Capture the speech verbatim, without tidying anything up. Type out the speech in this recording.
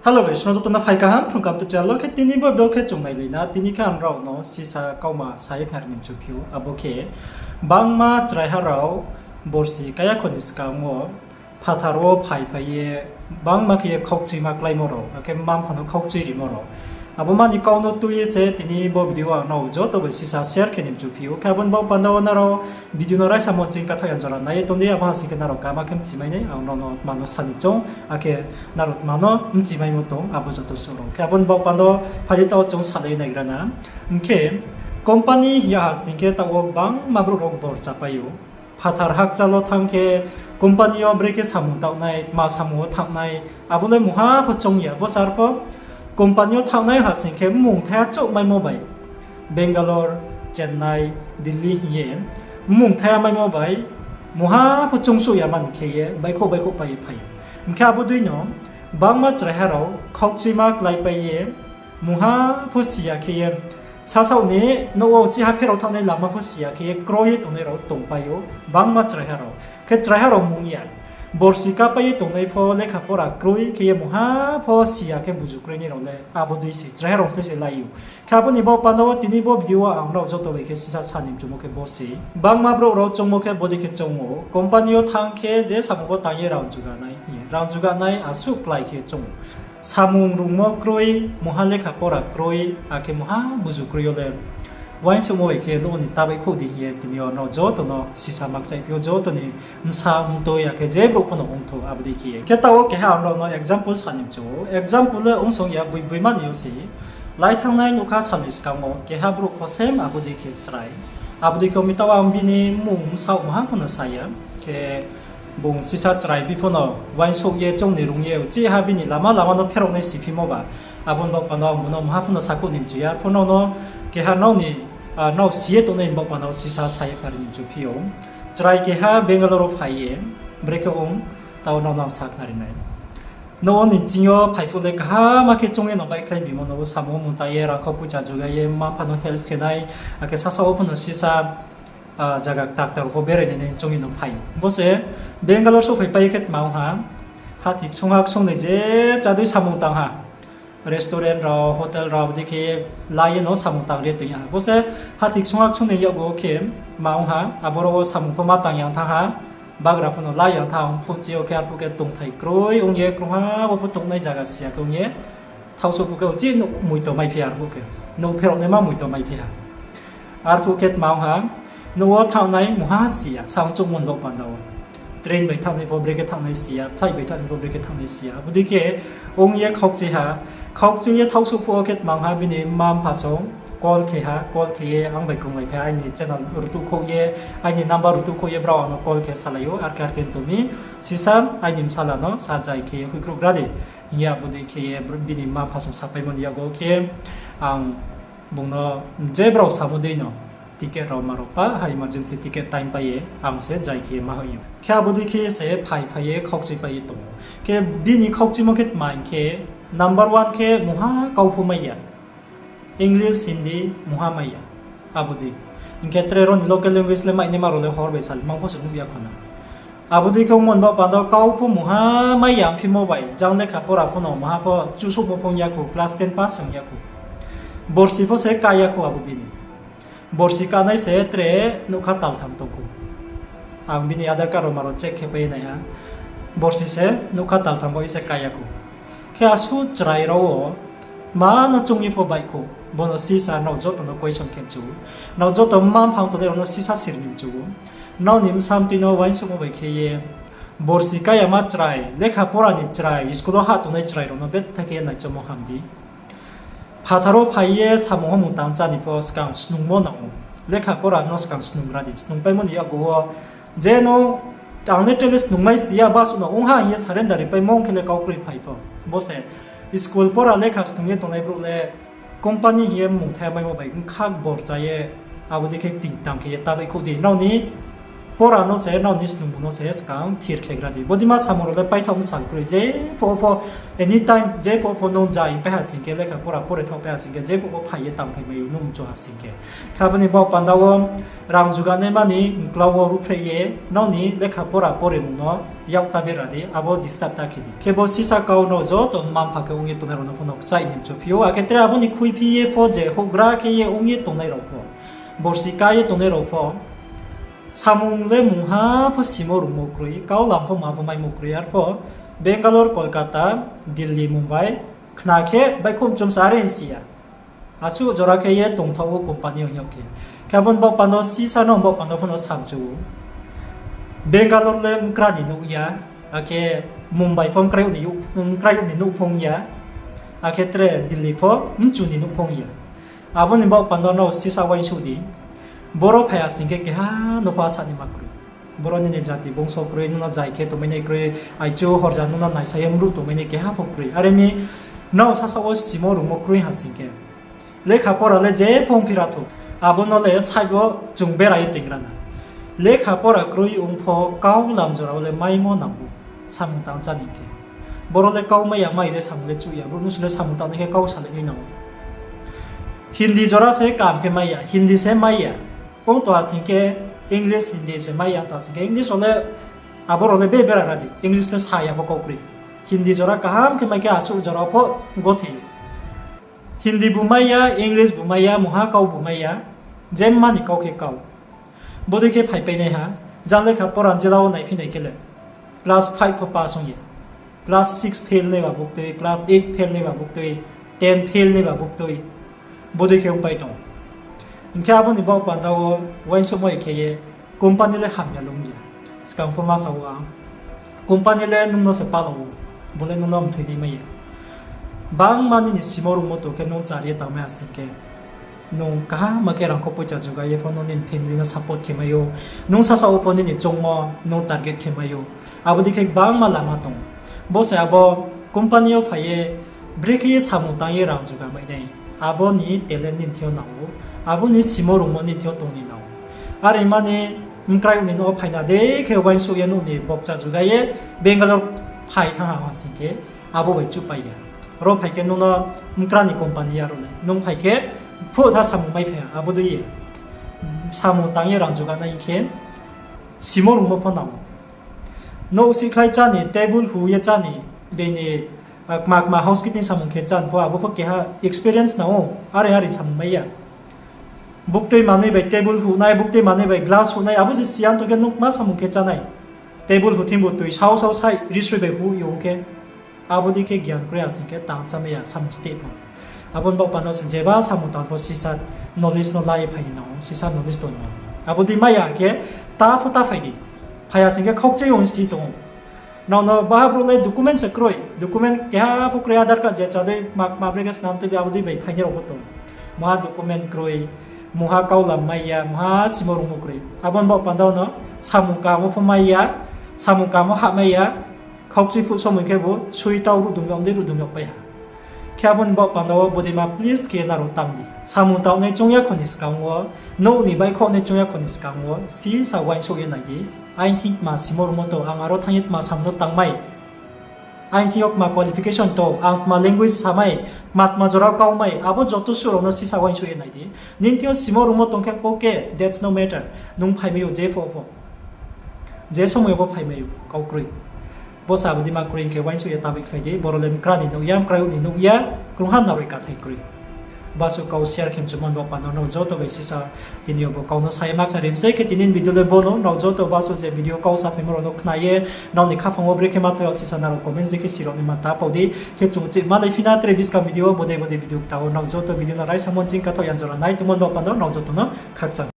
Hello guys, nrao joto no phai kaham Phrung Kaham YouTube channel wo. Khe tini bo video khe chung nailai na, tini khe ang nrao no sisa kauma sa ye khnari ni mchu phi ou, abo khe bangma chraiha rao borsi kaya kho ni skang wo phathar wo phai phai ye bangma khe ye khaukchuima kláimo rao, akhe mma-mpha no khaukchui rimo rao. Abo mani kau no tui ye se tini bo video ang nrao joto bai sisa share khe ni mchu phi ou. Khe abo ni baoh panda wo nrao video no raisa mo ching kathaoh ya jora nai ye tong di, abo ha sing khe nrao kaham khe mchimai nai, ang nrao no tma no sa ni choung, akhe nrao tma no mchimaimo tong, abo joto suh rao. Khe abo ni baoh panda wo phai di, taoh chung salai naigra na. Hing khe company hing ya ha sing khe taoh wo bangma brouh rao bor chapai ou. Phathar hakchal wo thanng khe company yo brekhe samung taoh nai, tma samung wo thanng nai, abo le mungha pho choung ya. Bo sar pho company yo thanng nai ha sing khe mmung thaiha chouh maimo bai, Bangalore, Chennai, Delhi hing ye mmung thaiha maimo bai mungha pho choungsuh ya mani khe ye baihkhouh baihkhouh pai ye phai ou. Hing khe abo dei no bangma chraiha rao khaukchuima kláipai ye mungha pho si ya khe ye, sasaoh ni nouh wo chiha pherao thanng nai lama pho si ya khe ye kroi ye tongnai rao tongpai ou, bangma chraiha rao. Khe chraiha rao mung ya, borsi kápai ye tongnai pho lekha pora kroi khe ye mungha pho si ya khe buzu kroi nai rao le abo dei se chraiha rao khe se lai ou. Khe abo ni baoh panda wo tini bo video wo ang nrao joto bai khe sisa sa ni mchumo khe bo se. Bangma brouh rao choungmo khe bodei khe choung ou, company yo thanng khe je samung pho tang ye rang juga nai, rang juga nai asuh klái khe choung ou. Samung rungmo kroi, mungha lekha pora kroi, akhe mungha buzu kroi yo le uaingsouhmo bai khe nouh ni ta baihkhouh di hing ye tini yo nrao joto no sisa makchaih phi ou, joto ni bsa mtoi, akhe je brouh pho no ong thou, abo dei khe ye. Khe taoh wo keha ang nrao no example sa ni mchu ou, example le ongsong ya, boi boima ni yo se. Lai thanngnai nougkha sal ni skang wo keha brouh pho same abo dei khe chrai. Abo dei khe ong mi, taoh ang bini mmung bsaoh maha pho no sa ya. Khe bung sisa chrai bi pho no uaingsouh ye choung ni rung ye, uchih ha bini lama lama no pherao nai si phimo ba. Abo ni baoh panda wo ang bung no maha pho no sakhouh ni mchu ya, arphuh nrao no keha nrao ni, ah, nrao si ye tongnai ni baoh panda wo sisa sa ye khnari ni mchu phi ou. Chrai keha Bangalore wo phai ye, brekhe ong, taoh nrao no ang sa khnari nai. Nouh wo ni ching yo phai phuh le kaham khe choung ye no baihkhlai bimo, nouh wo samung wo mung tang ye, rangkho poicha juga ye, mma-mpha no help khe nai, akhe sasaoh wo pho no sisa, ah, zaga kta kta rao pho berai nai nai choung ye no phai ou. Bo se Bangalore souhphaipai ye khe tma ong ha, hathi ksung ha ksung ni je chádei samung tang ha, restaurant rao, hotel rao, abo dei khe la ye no samung tang ye tong ya. Bo se hathi ksung ha ksung ni yakgu wo khe tma ong ha, aboro wo samung pho ma tang yang thanng ha, bagra pho no la yang thanng phuh chi yo khe, arphuh khe tongthai kroi ong ye krungha wo pho tongnai zaga si ya khe ong ye, thaohsouh phuh khe uchih nouh moito maiphi ha, arphuh khe nouh pherao naima moito maiphi ha. Arphuh khe tma ong ha, nouh wo thanngnai mungha si ya, saong chouhmo ni baoh panda wo. Train bai thanngnai pho brekhe thanngnai si ya, flight bai thanngnai pho brekhe thanngnai si ya. Abo dei khe ong ye khaukchui ha, khaukchui ye thaohsouh phuh wo khe tma ong ha, bini mma-mpha song call khe ha, call khe ye ang bai krunglai phi ha, aini channel rutuh khouh ye, aini number rutuh khouh ye brao ang no call khe salai ou, arkhe arkhe tong mi, sisa aini bsala no sa jai khe ye hoihkhruh gra di hing ye abo dei khe ye bini mma-mpha song sapaimo ni yakgu wo khe ang bung no je brao samo dei no ticket rao ma rao pa ha, emergency ticket time pai ye ang se jai khe ye ma hoih ou. Khe abo dei khe se phai phai ye khaukchui pai ye tong ou. Khe bini khaukchuimo khe tma hing khe, number one khe mungha kau pho mai ya. English, Hindi mungha mai ya. Abo dei. Hing khe tre rao ni local language le mainaima rao le hor bai sal mang pho se nuh ya kho na. Abo dei khe ongmo ni baoh panda wo kau pho mungha mai ya, ongphimo bai jang lekha pora pho no mungha pho chusouhmo pho ong ya khou, class ten pass ong ya khou. Borsi pho se ká ya khou abo bini. Borsi kánai se tre nougkha taltham tong khou. Ang bini Aadhaar card rao ma rao check khe pai ye nai ha. Borsi se nougkha taltham baoh ye se ká ya khou. Khe asuh chrai rao wo ma no choung ye pho baih khou. Bo no sisa nrao joto no question khe mchu ou. Nrao joto mma-mpha tongnai rao no sisa sir ni mchu ou. Nrao ni bsa mtoi no uaingsouhmo bai khe ye, borsi ká yama chrai, lekha pora ni chrai, school wo hah tongnai chrai rao no betha khe ye naichomo ham di. Phathar wo phai ye samung wo mung tang chá ni pho skang snungmo nang ou. Lekha pora no skang snungra di. Snungpaimo ni yakgu wo je no ang le tele snungmai si ya, basuh no ong ha hing ye surrender ripaimo ong khe le kau kroi phai pho. Bo se school pora lekha snung ye tongnai brouh le company hing ye mmung thai maimo bai bkha bor chá ye, abo dei khe tingtang khe ye ta baihkhouh di. Nrao ni Pora no se, nrao ni snungmung no se skang thir khegra di. Bodei ma samung rao le paithaoh bsal kroi, jephuh wo pho, anytime, jephuh wo pho nung ja hing pai ha sing khe, lekha pora pore thaoh pai ha sing khe, jephuh wo phai ye tangphai mai ou nung mchu ha sing khe. Khe abo ni baoh panda wo rang juganaima ni mklau wo ruhphreh ye, nrao ni lekha pora poremung no yak ta bera di, abo disturb ta khe di. Khebo sisa kau nrao joto mma-mpha khe ong ye tongnai rao no pho no kchaih ni mchu phi ou, akhe tre abo ni khuiphi ye pho je houhgra khe ye ong ye tongnai rao pho, borsi ká ye tongnai rao pho, samung le mungha pho simo rungmo kroi, kau lam pho mungha pho maimo kroi, arpho Bangalore, Kolkata, Delhi, Mumbai, khna khe baihkhouh mchum sa are si ya. Asuh jora khe ye tongthaoh ou company ong yag khe. Khe abo ni baoh panda wo sisa no baoh panda pho no samchu ou. Bangalore le mkra ni nuh ya, akhe Mumbai pho mkrai ni nuh pho ong ya, akhe tre Delhi pho mchu ni nuh pho ong ya. Abo ni baoh panda wo nrao sisa uaingsouh di. Boro phai ha sing khe keha no pho asa ni ma kroi. Boro nini jati bongso kroi, nung no jai khe tongmai nai kroi, aichu horja nung no naisa ye mruh tongmai nai keha pho kroi. Are mi nrao sasaoh wo simo rungmo kroi ha sing khe, lekha pora le jepho ongphi ra thou, abo no le side wo chung bera ye toingra na. Lekha pora kroi ong pho kau lam jora wo le maimo nang ou, samung tang chá ni khe. Boro le kau mai ya, mai le samung le chuh ya, brouh nusu le samung tangnai khe kau salai nai nang ou. Hindi jora se kam khe mai ya, Hindi se mai ya. Ong tong ha sing khe English, Hindi se mai ya, ta sing khe English rao le, abo rao le be bera ra di, English le sa ya pho kau kroi. Hindi jora kaham khe mai khe asuh jora pho gothei ou. Hindi bu mai ya, English bu mai ya, mungha kau bu mai ya, je mma ni kau khe kau. Bodei khe phaipai nai ha, jang lekha pora jela wo naiphi nai khe le, class five pho pass ong ya, class six fail nai ba buktui, class eight fail nai ba buktui, ten fail nai ba buktui, bodei khe ongpai tong. Hing khe abo ni baoh panda wo uaingsouhmai khe ye company le hamya lung ya. Skang pho ma sa ou ang, company le nung no se pala ou, bo le nung no mthoi nai mai ya. Bangma nini simo rungmo tong khe nung char ye tangmai ha sing khe, nung kaham khe rangkho poicha juga ye pho nung nini family no support khe mai ou. Nung sasaoh wo pho nini choungmo nung target khe mai ou. Abo dei khe bangma lama tong. Bo se abo company yo phai ye brekhe ye samung tang ye rang juga mai nai. Abo ni talent nini thing yo nang ou. Abo ni simo rungmo nini thing yo tong ni nang ou. Are mani mkrai ni nouh wo phai na de khe uaingsouh ye nouh ni bokcha juga ye Bangalore phai thanng ha sing khe, abo bai chuhpai ya. Ro phai khe nung no mkra ni company ya ro nai. Nung phai khe phuh tha samung mai phai ha, abo dei ye. Samung tang ye rang juga nai khe, simo rungmo pho nang ou. Nouh sihkhlai chá ni, table hu ye chá ni, bini, kma kma housekeeping samung khe chá ni pho, abo pho keha experience nang ou, are are samung mai ya. Buktui manoi bai table hu nai, buktui manoi bai glass hu nai, abo se siyan tong khe nung kma samung khe chá nai. Table hu thing bu tui sao sao sai risoi bai hu yong khe, abo dei khe gyan kroi ha sing khe tang chámai ya samung steh pho. Abo ni baoh panda se jeba samung tang pho sisa knowledge no la ye phai ni nang ou, sisa knowledge tong ni nang ou. Abo dei mai ya khe ta pho ta phai di. Phai ya sing khe khaukchai ong si tong ou. Nrao no baha brouh le document se kroi, document keha pho kroi, Aadhaar card je chá dei ma, ma bre khe snam tei abo dei bai phainai rao pho tong. Mungha document kroi, mungha kau lam mai ya, mungha simo rungmo kroi. Abo ni baoh panda wo no samung kamo pho mai ya, samung kamo hahmai ya, khaukchai phuh somoi khe bo sui tau ruhdum yag dei ruhdum yag pai ha. Khe abo ni baoh panda wo bodei ma please khe nrao tang di. Samung tangnai choung ya kho ni skang wo, nouh ni baihkhouhnai choung ya kho ni skang wo, sisa uaingsouh ye nai di. Aini thing tma simo rungmo tong, ang aro thanng ye tma samung no tangmai. Aini thing yo tma qualification tong, ang tma language samai, tma tma jora wo kaumai, abo joto suh rao no sisa uaingsouh ye nai di. Nini thing yo simo rungmo tong khe okay, that's no matter. Nung phaimai ou jepho pho. Je somoi yo pho phaimai ou, kau kroi. Bo se abo dei ma kroi hing khe uaingsouh ye taboi khlai di, boro le mkra ni nuh ya, mkrai ni nuh ya, krungha naroi kathai kroi. Basu kau share khe mchumo ni baoh panda nrao joto bai sisa tini yo bo kau no sa ye ma khna ri mi sei, khe tini ni video le bo no, nrao joto basu je video kau saphaimo rao no khna ye, nrao ni khaphang wo brekhe ma tong yag sisa nrao comments dei khe si rao ni ma ta pau di, khe chung chih malai phi na tre buskang video wo bodei bodei video kta wo nrao joto video no raisamo nching kathaoh yan jora nai tongmo ni baoh panda nrao joto no khakchang.